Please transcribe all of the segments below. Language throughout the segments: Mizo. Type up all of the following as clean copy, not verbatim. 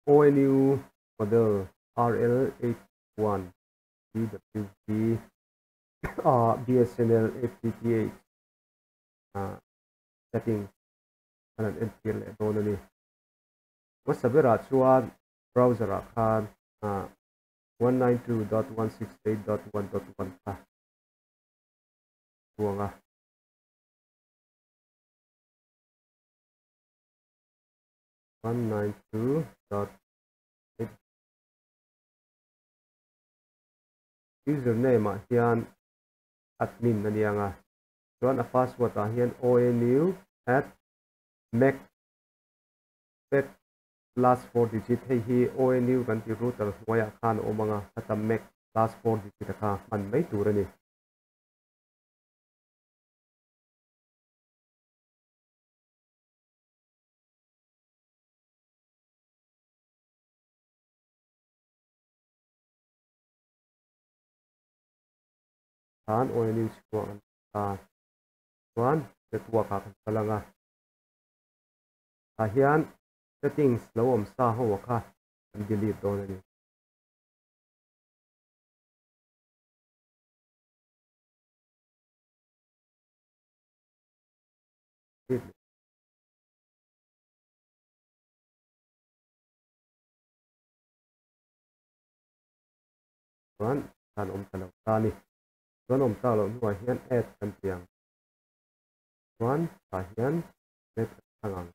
ONU model RL81 DWG BSNL FTTH settings kan han entir leh dawn a ni. Hmasa berah chuan browser ah khan 192.168.1.1 kha chuang a. 192.8 Username ah hian admin a nia nga, chuan a password ah hian ONU at mac pet last four digit hei hi ONU kan tih router hnuaiah khan a awm anga khata mac last four digit a kha hman mai tur a ni. Khan ONU chhuah an ta chuan network ah kan kal ang a, tah hian settings lo awm sa ho a kha kan delete dawn a ni. Chuan khan awm ta lo ta a ni. Chuan awm tak loh hnuah hian add kan ti ang. Chuan tah hian add kan thlang ang.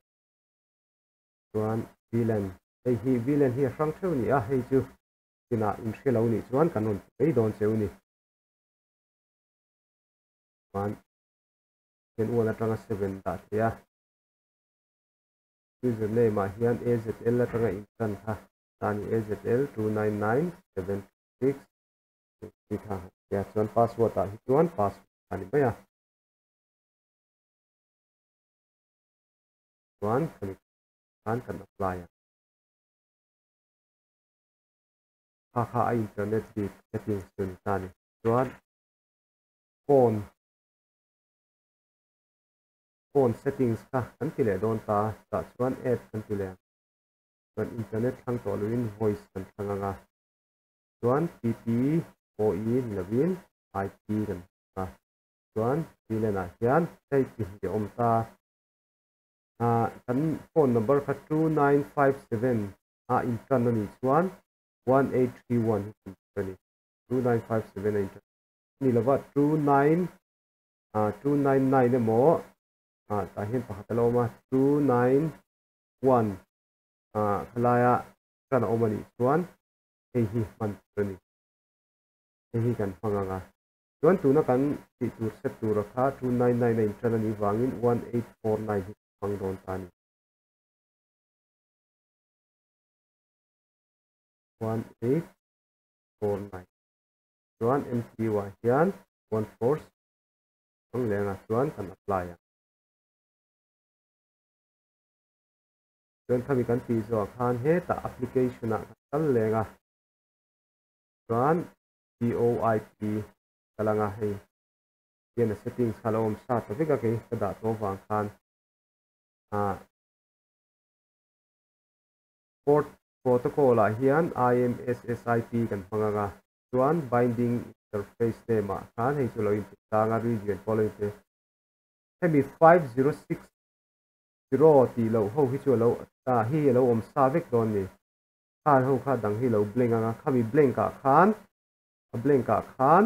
Chuan VLAN hei hi VLAN hi a hrang theuh a ni a, hei chu kinah inhre lo nih chuan kan rawn ti mai dawn cheu a ni. Chuan hian 1 atanga 7 dah thei a. Username ah hian AZL atanga intan kha ta a ni AZL 299726 tih kha a nia. Chuan password ah hi chuan password a ni mai a. Chuan khami khan kan apply a. Kha kha a internet bik settings chu ni ta a ni. Chuan phone phone settings kha kan ti leh dawn ta a, tah chuan add kan ti leh ang. Chuan internet thlang tawh loin voice kan thlang ang a, chuan PPOE ni lovin IP kan thlang a, chuan VLAN ah hian hei ti hnih a awm ta a, kan phone number kha 2957 a intan a nih chuan 1831 hi kan tur a ni, 2957 a intan a ni lova 29 ah 299 emaw ah tah hian pakhat a lo awm a 291 ah khalaia tan a awm a nih chuan hei hi hman tur a ni hei hi kan hmang ang a chuan tuna kan tih tur set tura kha 299 a intan a nih vangin 1849 hi kan hmang dawn ta a ni. 1849 chuan MTU ah hian 14 ang lengah chuan kan apply a. Chuan khami kan tih zawh khan hetah application ah kan kal leng a, chuan VoIP kal anga hei hian a settings kha a lo awm sa ta vek a kei ka dah tawh avang khan ah port protocol ah hian IMSSIP kan hmang anga chuan binding interface name ah khan hei chu lo inpe tlang a region pawh lo inpe hemi 5060 tih loh ho hi chu alo ah hi alo awm sa vek dawn ni khan ho kha dang hi lo blank anga khami blank ah khan a blank ah khan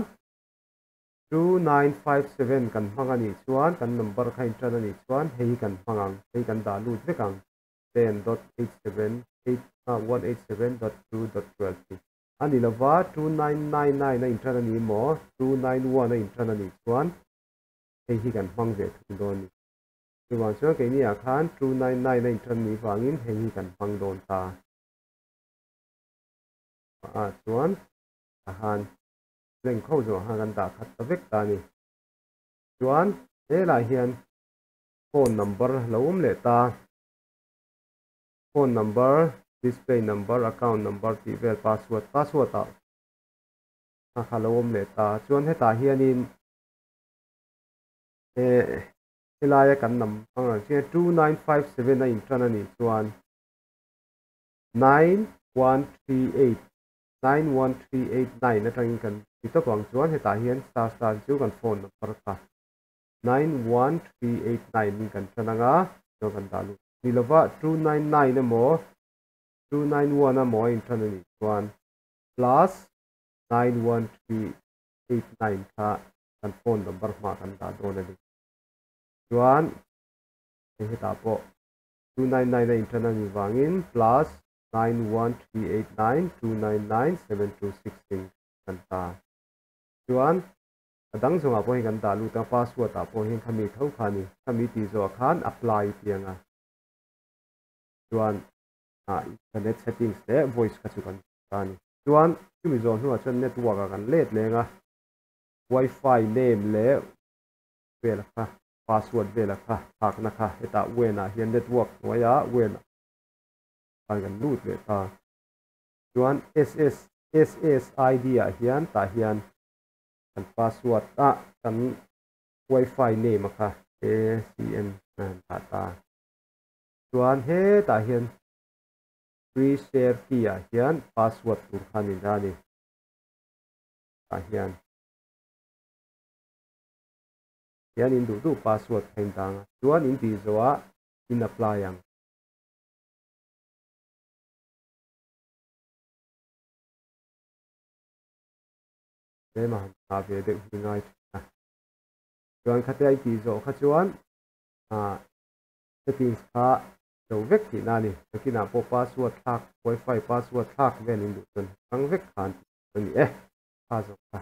2957 kan hmang a nih chuan kan number kha in tan a nih chuan hei hi kan hmang ang hei kan dah lut vek ang 10.87 8 187.2.12 hi. A ni lova, 2999 a intan a ni maw? 291 a intan a nih chuan hei hi kan hmang ve thung dawn a ni. Chuvang chuan keini ah khan 299 a intan nih vangin hei hi kan hmang dawn ta. Ah chuan a han blank ho zawh khan kan dah khat ta vek ta a ni. Chuan helaiah hian phone number lo awm leh ta. Phone number, display number, account number tih vel password, password ah kha kha lo awm leh ta. Chuan hetah hianin eh helaia kan nam ang ang chian 2957 a intan a nih chuan. 9138 91389 atangin kan ti tawp ang chuan hetah hian star star chu kan phone number kha 91389 in kan tan anga chuan kan dah lut ni lova 299 emaw 291 emaw a intan a nih chuan plus 91389 kha kan phone number hmaah kan dah dawn a ni. Chuan hei hetah pawh 299 a intan a nih vangin plus 91389 299 726 in kan ta. Chuan a dang zawngah pawh hian kan dah lut a, password ah pawh hian khami tho kha a ni. Khami tih zawhah khan apply tih anga chuan ah internet settings leh voice kha chu kan ta a ni. Chuan chumi zawh hnuah chuan network ah kan let leng a, wifi name leh vela kha password vela kha thlakna kha hetah wen ah hian network hnuaiah wen khan kan lut leh ta. Chuan SS SSID ah hian tah hian kan password ah kan wifi name a kha ACN a han dah ta. Chuan hetah hian free share key ah hian password tur kha a ni ta a ni. Tah hian hian in duh duh password kha in dang a. Chuan in tih zawhah in apply ang. Tlem a han nghah ve deuh hi ngai thin a. Chuan khatia i tih zawh kha chuan ah settings kha zo vek tihna a ni. Nakinah pawh password thlak, wifi password thlak vel in duh chuan hrang vek khan tih a ni e. Kha zawk kha.